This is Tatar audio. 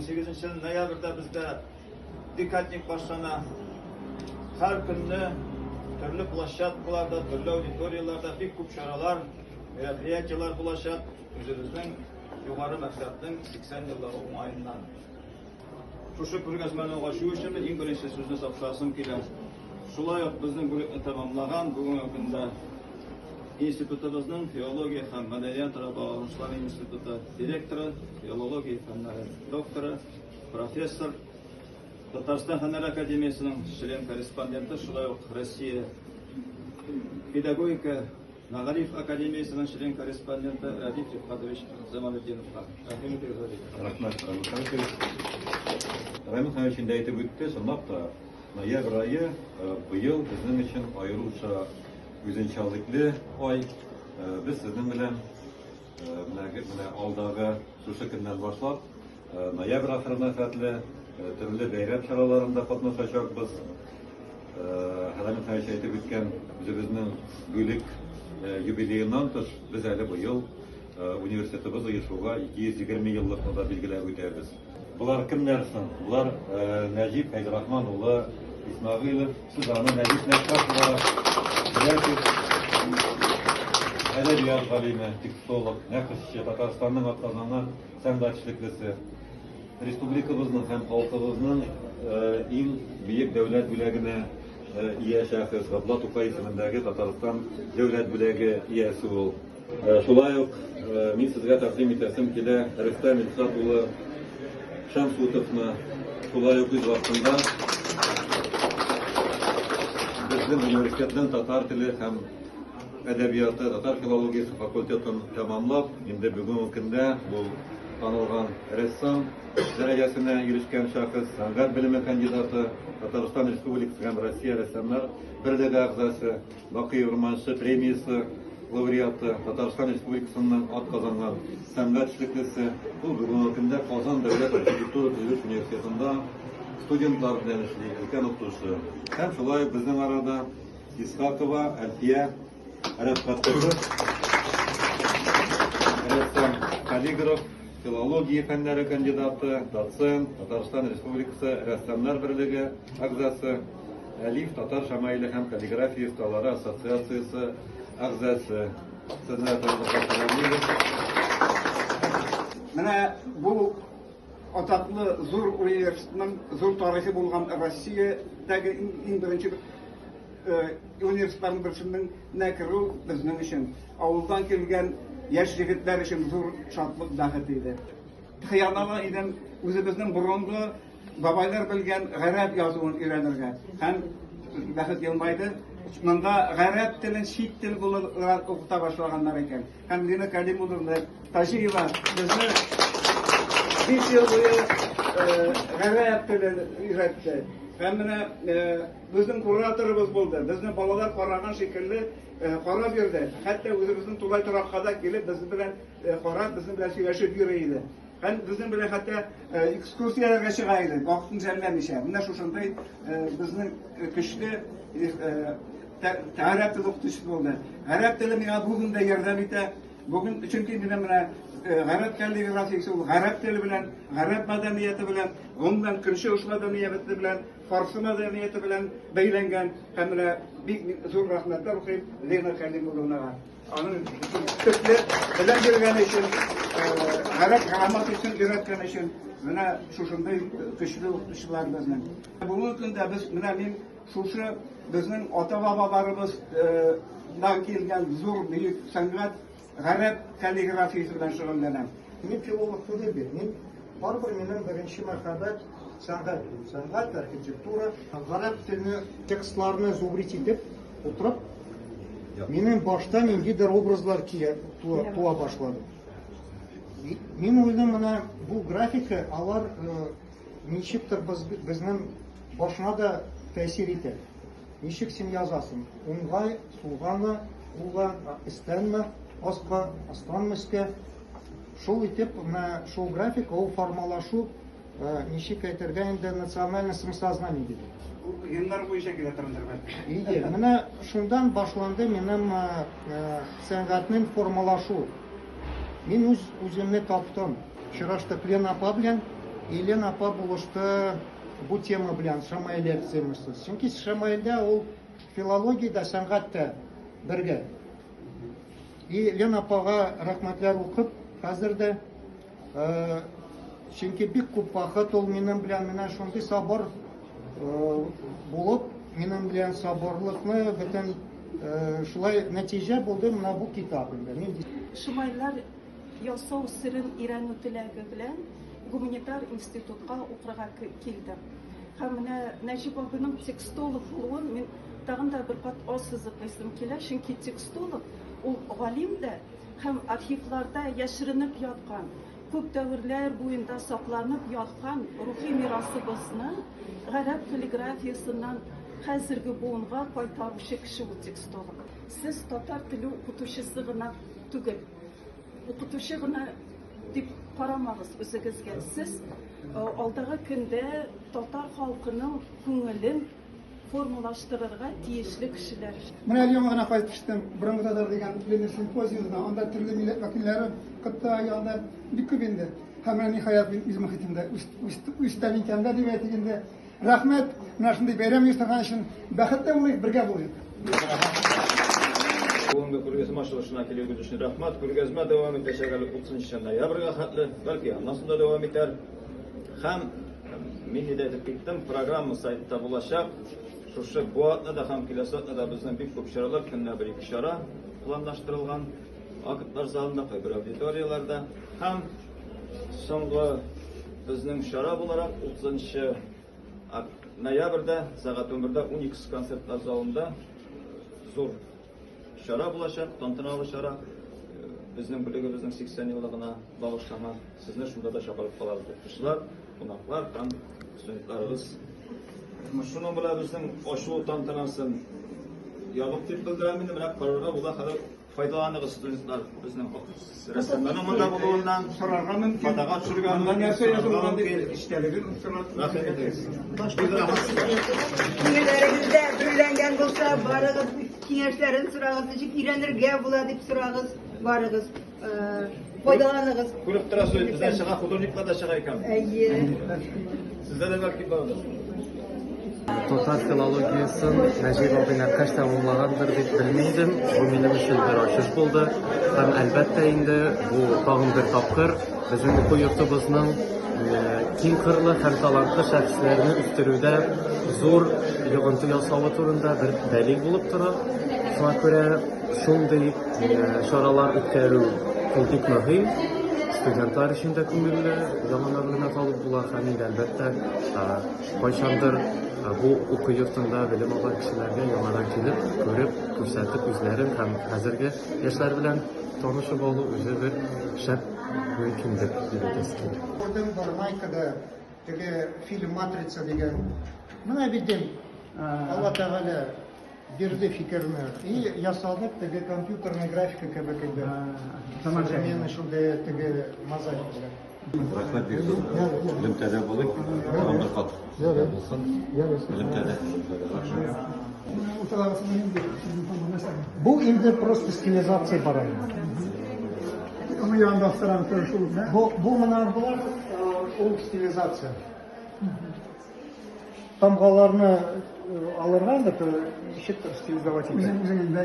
18 ноябрьдә бездә декадник башлана. Һәр көнне төрле площадкаларда, төрле аудиторияләрдә бик күп чаралар, мероприятиеләр булачак үзебезнең югары мәктәпнең 80 еллыгы уңаеннан. Шушы күргәзмәне ачу өчен мин иң беренче сүзне тапшырасым килә. Шулай ук безнең бүлекне тәмамлаган бүгенге көндә институтыбызның филология һәм мәдәниятара багланышлар институты директоры, филология фәннәре докторы, профессор, Татарстан Фәннәр академиясенең член-корреспонденты, шулай ук Россия педагогика Мәгариф академиясенең член-корреспонденты Рәдиф Рифкатович Замалетдиновка. Рәхим итегез, Рәдиф. Рәхмәт, Рамил Хәмитович. Рамил Хәмитович инде әйтеп үтте, чынлап та, ноябрь ае быел безнең өчен аеруча үзенчәлекле ай. Без сезнең белән менә алдагы шушы көннән башлап ноябрь ахырына хәтле төрле бәйрәм чараларында катнашачакбыз. Рамил Хәмитович әйтеп үткән үзебезнең бүлек юбилееннан тыш, без әле быел университетыбыз оешуга 220 еллыкны да билгеләп үтәбез. Болар кемнәр соң? Болар Нәҗип Фәйзрахман улы Исмәгыйлов. Сез аны Нәҗип Нәшшаф буларак беләсез. Әдәбият галиме, текстолог, нәкышчы, Татарстанның атказанган сәнгать эшлеклесе. Республикабызның һәм халкыбызның иң бөек дәүләт бүләгенә ия шәхес, Габдулла Тукай исемендәге Татарстан дәүләт бүләге иясе ул. Шулай ук мин сезгә тәкъдим итәсем килә Рөстәм Илшат улы Шәмсутовны, шулай ук үз вакытында безнең университетның татар теле һәм әдәбияты, татар филологиясе факультетын тәмамлап, инде бүгенге көндә ул танылган рәссам дәрәҗәсенә ирешкән шәхес, сәнгать белеме кандидаты, Татарстан Республикасы һәм Россия рәссамнар берлеге әгъзасы, Бакый Урманчы премиясе лауреаты, Татарстан Республикасының атказанган сәнгать эшлеклесе. Ул бүгенге көндә Казан дәүләт архитектура-төзелеш университетында студентлар белән эшли, өлкән укытучы. Һәм шулай ук безнең арада Исхакова Әлфия Рәфкать кызы, рәссам, каллиграф, филология фәннәре кандидаты, доцент, Татарстан Республикасы Рәссамнар берлеге әгъзасы, Әлиф татар шамаиле һәм каллиграфия осталары ассоциациясе әгъзасы. Сезне тәбрикләп сәламлибез. Менә бу атаклы зур университетның зур тарихы булган Россиядәге иң беренче университетларның берсенең нә керү безнең өчен, авылдан килгән яшь егетләр өчен зур шатлык, бәхет иде. Хыяллана идем үзебезнең борынгы бабайлар белгән гарәп язуын өйрәнергә. Һәм бәхет елмайды. Монда гарәп телен чит тел буларак укыта башлаганнар икән. Һәм Лина Калимулловна Таҗиева безне 5 ел буе гарәп телен өйрәтте. Һәм менә безнең кураторыбыз булды. Безне балалар караган шикелле карап йөрде. Хәтта үзебезнең тулай торакка да килеп, безнең белән карап, безнең белән сөйләшеп йөри иде. Һәм безнең белән хәтта экскурсияләргә чыга иде, вакытын жәлләмичә. Менә шушындый безнең көчле гарәп теле укытучысы булды. Гарәп теле миңа бүген дә ярдәм итә. Бүген чөнки минем менә гарәп каллиграфиясе ул гарәп теле белән, гарәп мәдәнияте белән, гомумән көнчыгыш мәдәнияте белән, фарсы мәдәнияте белән бәйләнгән. Һәм менә бик зур рәхмәтләр укыйм Лена Калимулловнага. Аның төпле белем биргән өчен, гарәп грамматикасын өйрәткән өчен менә шушындый көчле укытучылар безнең. Бүгенге көндә без менә мин Шушы безнең ата-бабаларыбыздан килгән зур бөек сәнгать гарәп каллиграфиясе белән шөгыльләнәм. Мин филолог түгел бит. Мин барыбер минем беренче мәхәббәт сәнгать ул. Сәнгать, архитектура. Гарәп телене текстларны зубрить итеп утырып, минем башта ниндидер образлар кия, туа, туа башлады. Мин уйлыйм, менә бу графика, алар ничектер без, безнең Башыңа да тәэсир итә. Ничек син язасың? Уңга, сулгамы, кулга, өстәнме, аска, астанмы өскә? Шул итеп, менә шул графика, ул формалашу, ничек әйтергә инде, национальное самосознание диде. Ул геннар буенча килә торгандыр бәлки. Иде. Менә шундан башланды минем сәнгатьнең формалашу. Мин үз үземне таптым. Очраштык Лена апа белән. Елена апа булышты бу тема белән, шамаилләр темасы. Чөнки шамаилдә ул филология дә, сәнгать тә бергә. И Лена апага рәхмәтләр укып, хәзер дә э, чөнки бик күп вакыт ул минем белән менә шундый сабыр э, булып, минем белән сабырлыкны бөтен э, шулай нәтиҗә булды менә бу китап инде. Мин Шымайлар ясау серен өйрәнү теләге белән гуманитар институтка укырга килдем. Һәм менә Нәҗип абыйның текстолог булуын мин тагын да бер кат ассызыклыйсым килә, чөнки текстолог ул галим дә һәм архивларда яшеренеп яткан, күп дәверләр буенда сакланып яткан рухи мирасыбызны гарәп каллиграфиясеннән хәзерге буынга кайтаручы кеше ул текстолог. Сез татар теле укытучысы гына түгел. Укытучы гына дип карамагыз үзегезгә. Сез э, алдагы көндә татар халкының күңелен формалаштырырга тиешле кешеләр. Менә әле яңа гына кайтып төштем Борынгы татар дигән пленер симпозиумда. Анда төрле милләт вәкилләре, Кытай, анда бик күп инде. Һәм менә ниһаять мин үз мохитемдә, үз, үз, үз тәлинкәмдә дип әйтик инде. Рәхмәт, менә шундый бәйрәм оештырган өчен. Бәхетле булыйк, бергә булыйк. Бүгенге күргәзмә ачылышына килүегез өчен рәхмәт. Күргәзмә дәвам итәчәк әле 30 ноябрьгә хәтле, бәлки аннан соң да дәвам итәр. Һәм мин инде әйтеп киттем, программа сайтта булачак. Шушы бу атнада һәм киләсе атнада безнең бик күп чаралар, көненә бер-ике чара планлаштырылган. Актлар залында, кайбер аудиторияләрдә. Һәм соңгы безнең чара буларак 30 ноябрьдә сәгать 11-дә Уникс концертлар залында зур чара булачак, тантаналы чара. Безнең бүлегебезнең 80 еллыгына багышланган. Сезне шунда да чакырып калабыз, укытучылар, кунаклар һәм студентларыбыз. Шуның белән безнең ачылу тантанасын ябык дип белдерәм инде. Менә карарга була хәзер. Файдаланыгыз, студентлар, безнең рәссамнарның монда булуыннан, сорарга мөмкин. Фотога төшергә Монда нәрсә язылган дип эчтәлеген сорап. Рәхим итегез. Күңелләрегездә бөреләнгән булса, барыгыз, киңәшләрен сорагыз, ничек өйрәнергә була дип сорагыз, барыгыз, э, файдаланыгыз. Күреп торасыз, бездән чыга, художниклар да чыга икән. Әйе. Сездә дә бәлки бардыр. Татар филологиясен Нәҗип абый Нәккаш тәмамлагандыр дип белми идем. Бу минем өчен бер ачыш булды. Һәм әлбәттә инде бу тагын бер тапкыр безнең уку йортыбызның э, киң кырлы һәм талантлы шәхесләрне үстерүдә зур йогынты ясавы турында бер дәлил булып тора. Шуңа күрә шундый э, чаралар үткәрү ул бик мөһим. Студентлар өчен дә күңелле, яңа мәгълүмат алып була һәм инде әлбәттә э, кайчандыр бу уку йортында белем алган кешеләргә яңадан килеп, күреп, күрсәтеп үзләрен һәм хәзерге яшьләр белән танышып алу үзе бер шәп мөмкинлек дип әйтәсе килә. Күрдем бер майкада теге фильм Матрица дигән. Менә бит дим, Алла Тәгалә бирде фикерне. И ясадык теге компьютерный графика кебек инде. Современный шундый теге мозаика белән. Рәхмәт бик зур. Элемтәдә булыйк. Тагын бер кат булсын. Элемтәдә. Бу инде просто стилизация бара инде. Аның янында сыран шул. Бу бу менә болар ул стилизация. Тамгаларны алырга инде ничектер стилизовать итә. Үзең үзең инде.